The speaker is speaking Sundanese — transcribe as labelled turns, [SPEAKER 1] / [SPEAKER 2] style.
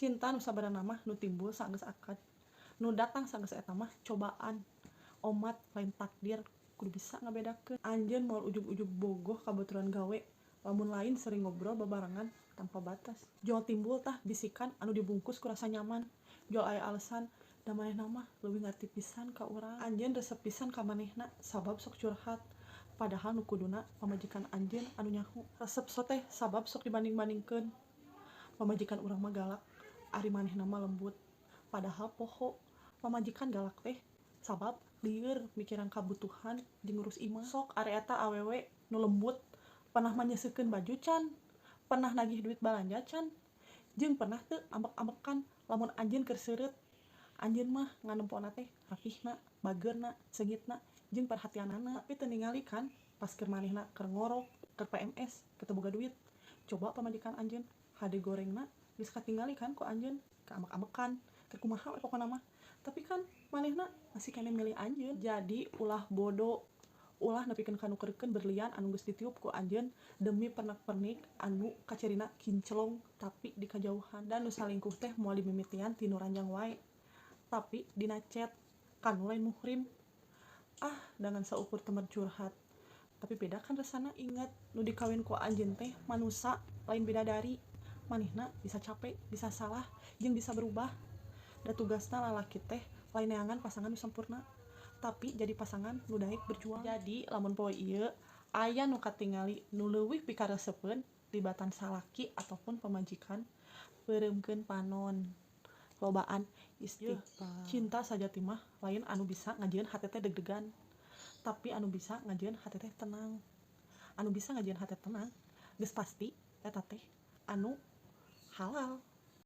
[SPEAKER 1] Cinta nu sabenerna mah nu timbul sanggeus akad, nu datang sanggeus eta mah cobaan, omat lain takdir, kudu bisa ngabedakeun. Anjeun moal ujug-ujug bogoh ka baturan gawe lamun lain sering ngobrol babarengan tanpa batas. Jol timbul tah bisikan anu dibungkus ku rasa nyaman, jol aya alasan da manehna mah leuwih ngarti pisan ka urang. Anjeun resep pisan ka manehna sabab sok curhat, padahal nu kuduna pamajikan anjeun anu nyaho. Resep teh sabab sok dibanding-bandingkeun, pamajikan urang mah galak, ari manehna mah lembut, padahal poho pamajikan galak teh sabab lieur mikiran kabutuhan jeung ngurus imah. Sok ari eta awewe nu lembut pernah manyeuseukeun baju can, pernah nagih duit balanja can, jeung pernah teu ambek-ambekan lamun anjeun keur seureut. Anjeun mah nganempona teh rapihna, bageurna, seungitna, jeung perhatianana, tapi teu ningali kan pas keur manehna keur ngorok, keur PMS, keur teu boga duit. Coba pamajikan anjeun hade gorengna geus katingali kan ku anjeun, kaambek-ambekan, keur kumaha we pokona mah. Tapi kan manehna masih keneh milih anjeun. Jadi ulah bodo, ulah nepikeun ka nukerkeun berlian anu geus ditiup ku anjeun demi pernak-pernik anu kacirina kinclong tapi di kajauhan. Dan nu salingkuh teh moal dimimitian ti nu ranjang wae, tapi dina chat kan nu lain muhrim. Ah, dengan saukur teman curhat, tapi beda kan rasana. Inget, nu dikawin ku anjeun teh manusa, lain bidadari. Manehna bisa capek, bisa salah, jeung bisa berubah. Da tugasna lalaki teh lain neangan pasangan nu sempurna, tapi jadi pasangan nu daek berjuang. Jadi lamun poe ieu aya nu katingali nu leuwih pikaresepeun tibatan salaki ataupun pamajikan, peureumkeun panon, lobaan istighfar. Cinta sajati mah lain anu bisa ngajieun hate teh deg-degan, tapi anu bisa ngajieun hate teh tenang. Anu bisa ngajieun hate tenang geus pasti eta teh anu halal.